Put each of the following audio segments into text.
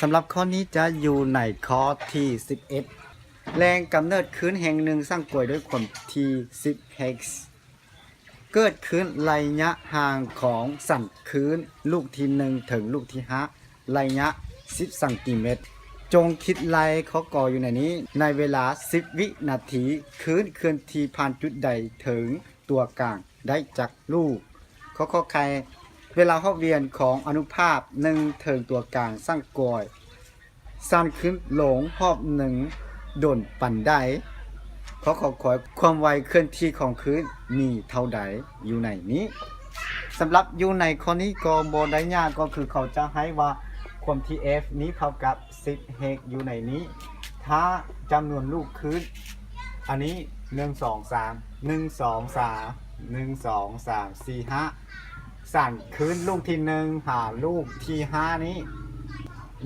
ສຳລັບຂໍ້ນີ້ຈະຢູ່ໃນຂໍ້ທີສິບເອັດ ແຫຼ່ງກຳເນີດຄື້ນແຫ່ງໜຶ່ງສ້າງກວຍດ້ວຍຄວາມຖີ່ສິບເຮັກ ເກີດຂຶ້ນໄລຍະຫ່າງຂອງສັນຄື້ນລູກທີໜຶ່ງເຖິງລູກທີຫ້າ ໄລຍະສິບຊັງຕີແມັດ. ຈົ່ງຄິດໄລ່ຂໍ້ກໍຢູ່ໃນນີ້ ໃນເວລາສິບວິນາທີ ຄື້ນເຄື່ອນທີ່ຜ່ານຈຸດໃດເຖິງຕົວກາງ ໄດ້ຈັກລູກ. ຂໍ້ ຂໍໄຂ່ ເວລາຮອບວຽນຂອງອະນຸພາກໜຶ່ງເຖິງຕົວກາງສ້າງກວຍ ສັ້ນຂຶ້ນລົງຮອບໜຶ່ງດົນປານໃດ? ຂໍ້ ຂໍຄວາຍ ຄວາມໄວເຄື່ອນທີ່ຂອງຄື້ນມີເທົ່າໃດ? ຢູ່ໃນນີ້. ສຳລັບຢູ່ໃນຂໍ້ນີ້ກໍບໍ່ໄດ້ຍາກ ກໍຄືເຂົາຈະໃຫ້ວ່າຄວາມຖີ່ F ນີ້ເທົ່າກັບສິບເຮັກ ຢູ່ໃນນີ້. ຖ້າຈຳນວນລູກຄື້ນ ອັນນີ້ ໜຶ່ງ ສອງ ສາມ ໜຶ່ງ ສອງ ສາມ ໜຶ່ງ ສອງ ສາມ ສີ່ ຫ້າ ສັນຄື້ນລູກທີໜຶ່ງຫາລູກທີຫ້ານີ້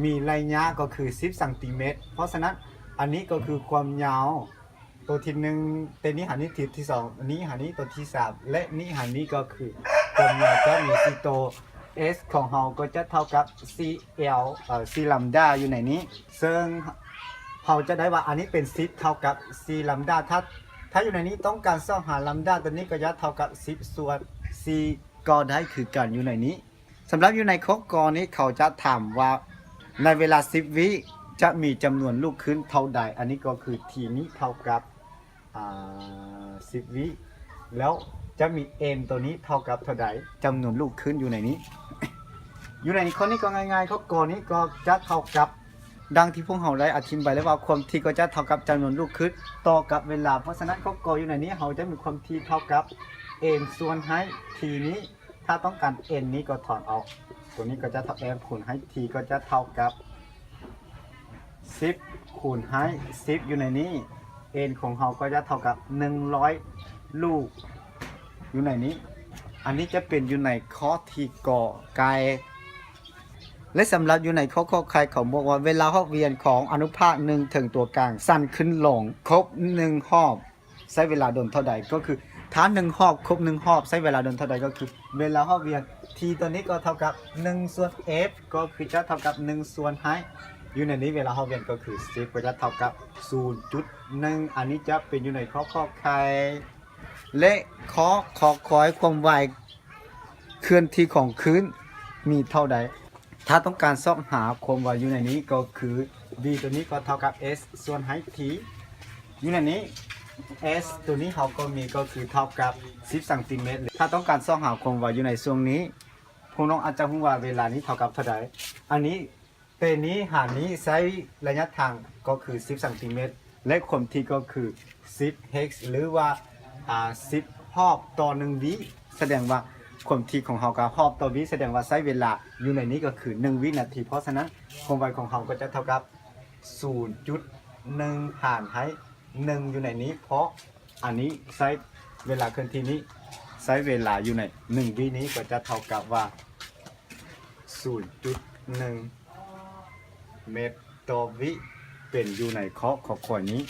ມີໄລຍະກໍຄືສິບຊັງຕີແມັດ. ເພາະສະນັ້ນ ອັນນີ້ກໍຄືຄວາມຍາວ ໂຕທີໜຶ່ງ ເຕນີ້ຫານີ້ ທີ ທີສອງ ອັນນີ້ຫານີ້ ໂຕທີສາມ ແລະ ນີ້ຫານີ້ກໍຄືຄວາມຍາວຈະມີສີ່ໂຕ. S ຂອງເຮົາກໍຈະເທົ່າກັບສີ່ L ເອີ ສີ່ລຳດາຢູ່ໃນນີ້ ເຊິ່ງເຮົາຈະໄດ້ວ່າອັນນີ້ເປັນສິບເທົ່າກັບສີ່ລຳດາ. ຖ້າ ຖ້າຢູ່ໃນນີ້ຕ້ອງການຊອກຫາລຳດາ ຕົວນີ້ກໍຈະເທົ່າກັບສິບສ່ວນສີ່ ກໍໄດ້ຄືກັນຢູ່ໃນນີ້. ສຳລັບຢູ່ໃນຂໍ້ກໍນີ້ ເຂົາຈະຖາມວ່າໃນເວລາສິບວິຈະມີຈຳນວນລູກຄື້ນເທົ່າໃດ? ອັນນີ້ກໍຄື T ນີ້ເທົ່າກັບ ອ່າ ສິບວິ ແລ້ວຈະມີ N ຕົວນີ້ເທົ່າກັບເທົ່າໃດ? ຈຳນວນລູກຄື້ນຢູ່ໃນນີ້ ຢູ່ໃນຂໍ້ນີ້ກໍງ່າຍໆ ຂໍ້ກໍນີ້ກໍຈະເທົ່າກັບ ດັ່ງທີ່ພວກເຮົາໄດ້ອະທິບາຍແລ້ວວ່າ ຄວາມຖີ່ກໍຈະເທົ່າກັບຈຳນວນລູກຄື້ນຕໍ່ກັບເວລາ. ເພາະສະນັ້ນ ຂໍ້ກໍຢູ່ໃນນີ້ ເຮົາຈະມີຄວາມຖີ່ເທົ່າກັບ N ສ່ວນໃຫ້ T ນີ້. ຖ້າຕ້ອງການ N ນີ້ກໍຖອນອອກ ຕົວນີ້ກໍຈະເທົ່າ F ຄູນໃຫ້ T ກໍຈະເທົ່າກັບສິບຄູນໃຫ້ສິບ ຢູ່ໃນນີ້ N ຂອງເຮົາກໍຈະເທົ່າກັບໜຶ່ງຮ້ອຍລູກ ຢູ່ໃນນີ້. ອັນນີ້ຈະເປັນຢູ່ໃນຂໍ້ທີ່ກໍໄກ່ ແລະ ສຳລັບຢູ່ໃນຂໍ້ ຂໍໄຂ່ ເຂົາບອກວ່າ ເວລາຮອບວຽນຂອງອະນຸພາກໜຶ່ງເຖິງຕົວກາງ ສັ້ນຂຶ້ນລົງຄົບໜຶ່ງຮອບ ໃຊ້ເວລາດົນເທົ່າໃດ? ກໍຄືຖ້າໜຶ່ງຮອບຄົບໜຶ່ງຮອບໃຊ້ເວລາດົນເທົ່າໃດ? ກໍຄືເວລາຮອບວຽນ T ຕົວນີ້ກໍເທົ່າກັບໜຶ່ງສ່ວນ F ກໍຄືຈະເທົ່າກັບໜຶ່ງສ່ວນໃຫ້ ຢູ່ໃນນີ້ເວລາຮອບວຽນກໍຄືສິບ ກໍຈະເທົ່າກັບສູນຈຸດໜຶ່ງ. ອັນນີ້ຈະເປັນຢູ່ໃນຂໍ້ ຂໍໄຂ່ ແລະ ຂໍ້ ຂໍຄວາຍ ຄວາມໄວເຄື່ອນທີ່ຂອງຄື້ນມີເທົ່າໃດ? ຖ້າຕ້ອງການຊອກຫາຄວາມໄວຢູ່ໃນນີ້ ກໍຄື V ຕົວນີ້ກໍເທົ່າກັບ S ສ່ວນໃຫ້ T ຢູ່ໃນນີ້. S ຕົວນີ້ເຮົາກໍມີ ກໍຄືເທົ່າກັບສິບຊັງຕີແມັດ. ຖ້າຕ້ອງການຊອກຫາຄວາມໄວຢູ່ໃນຊ່ວງນີ້ ພວກນ້ອງອາດຈະຮູ້ວ່າເວລານີ້ເທົ່າກັບເທົ່າໃດ? ອັນນີ້ ແຕ່ນີ້ຫານີ້ໃຊ້ໄລຍະທາງກໍຄືສິບຊັງຕີແມັດ ແລະ ຄວາມຖີ່ກໍຄືສິບເຮັກ ຫຼືວ່າ ອ່າ ສິບຮອບຕໍ່ໜຶ່ງວິ. ສະແດງວ່າຄວາມຖີ່ຂອງເຮົາກັບຮອບຕໍ່ວິ ສະແດງວ່າໃຊ້ເວລາຢູ່ໃນນີ້ກໍຄືໜຶ່ງວິນາທີ. ເພາະສະນັ້ນ ຄວາມໄວຂອງເຮົາກໍຈະເທົ່າກັບສູນຈຸດໜຶ່ງຫານໃຫ້ໜຶ່ງ ຢູ່ໃນນີ້ ເພາະອັນນີ້ໃຊ້ເວລາເຄື່ອນທີ່ນີ້ ໃຊ້ເວລາຢູ່ໃນໜຶ່ງວິນີ້ກໍຈະເທົ່າກັບວ່າສູນຈຸດໜຶ່ງແມັດຕໍ່ວິ ເປັນຢູ່ໃນຂໍ້ ຂໍຄວາຍ ນີ້.